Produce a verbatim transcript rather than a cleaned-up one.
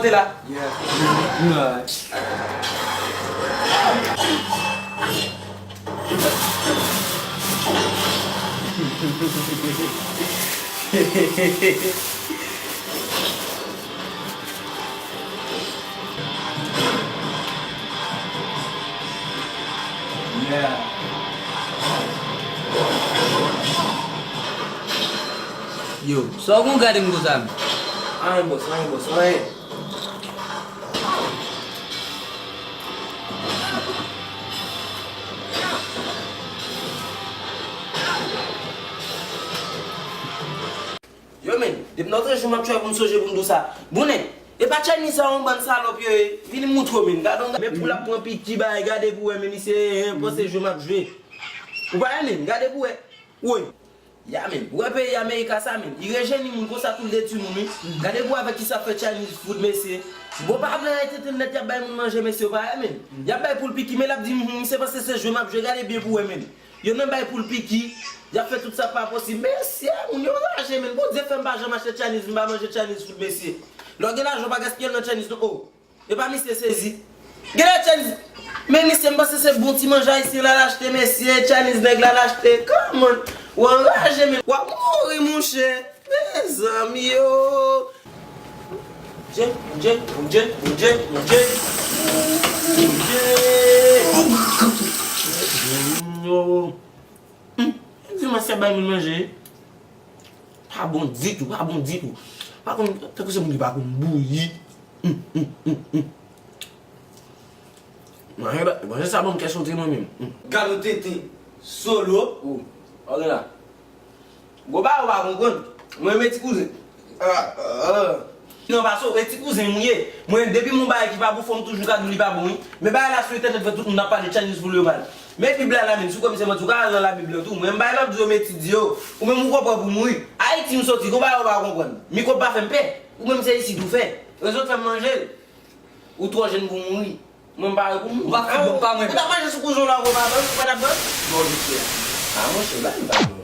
Te la. Yeah. Yeah. Yo, sa w gon gade m konsa menm? Anyen, boss, anyen, boss, anyen. Yo, men, depi nan otrejou m ap tchwè pou m sonje pou m di w sa. Bounen, e pa Chinese sa yon bann salòp yo ye. Vin moutre w, men. Gade yon, men pou l ap pran piki bagay, gade pou wè, men, misye, hein, panse jwe m ap jwe. Ou pa wè, men, gade pou wè. Woy. Ya, men, ou wè peyi Amerika sa, men. Li rejeni moun konsa, tou l detwi moun, wi. Gade pou wè avèk ki sa fè Chinese food, mesye. Bon, pa vle rete tennèt, y ap bay moun manje, mesye, ou pa wè, men. Y ap bay pou l piki, men l ap di, "Hum, misye panse se jwe m ap jwe, gade byen pou wè, men." Yo nan bay pou l piki, y ap fè tout sa pa posib. Mesye, moun yo raje, men. Bondye fè m pa janm achte Chinese, m pa manje Chinese food, mesye. Lè w gen lajan, w pa gaspiye l nan Chinese, non. Oh, e pa misye sezi. Gen lè Chinese, men misye, m panse se bon ti manje ayisyen l al achte, mesye. Chinese nèg la al achte. Come on. W anraje, men. W ap mouri, monchè. Mezanmi, yo. Dje, dje, dje, dje, dje, dje. Yo. Hmm, di masya bay moun manje. Pa bon ditou, pa bon ditou. Pa konn, tankou se moun ki pa konn bouyi. Hmm, hmm, hmm, hmm. Manje, manje sa ban m kè sote mwen menm. Hmm. Gade yon tenten solo. Ou, ok la. Gwo bagay ou pa konprann. Mwen renmen ti kouzen. Ah, ah. Non, pa so, e ti kouzen m ou ye. Mwen, depi m wè yon bagay ki pa bon, fò m toujou ka di w li pa bon, wi. Men bagay la sou entènèt vre, tout moun ap pale Chinese food yo mal. Men Bib la la menm, si w kwè m se manti, ou ka al nan Labib lan tou. Mwen, m bay m ap di yo, m etidye yo. Ou menm ou konprann pou mouri. Ayiti m soti, gon bagay ou pa konprann. Mikwòb pa fè m pè. Ou menm se isit ou fè. Rezon k fè m manje l. Ou twò jèn pou mouri. Mwen m pare pou mouri. Ou pa fout bon pa mwen. Ou t ap manje sou kouzen w la ankò, pa ban, ou pa t ap ban? Bon, mesye. Ah, monchè, ba li pa bon.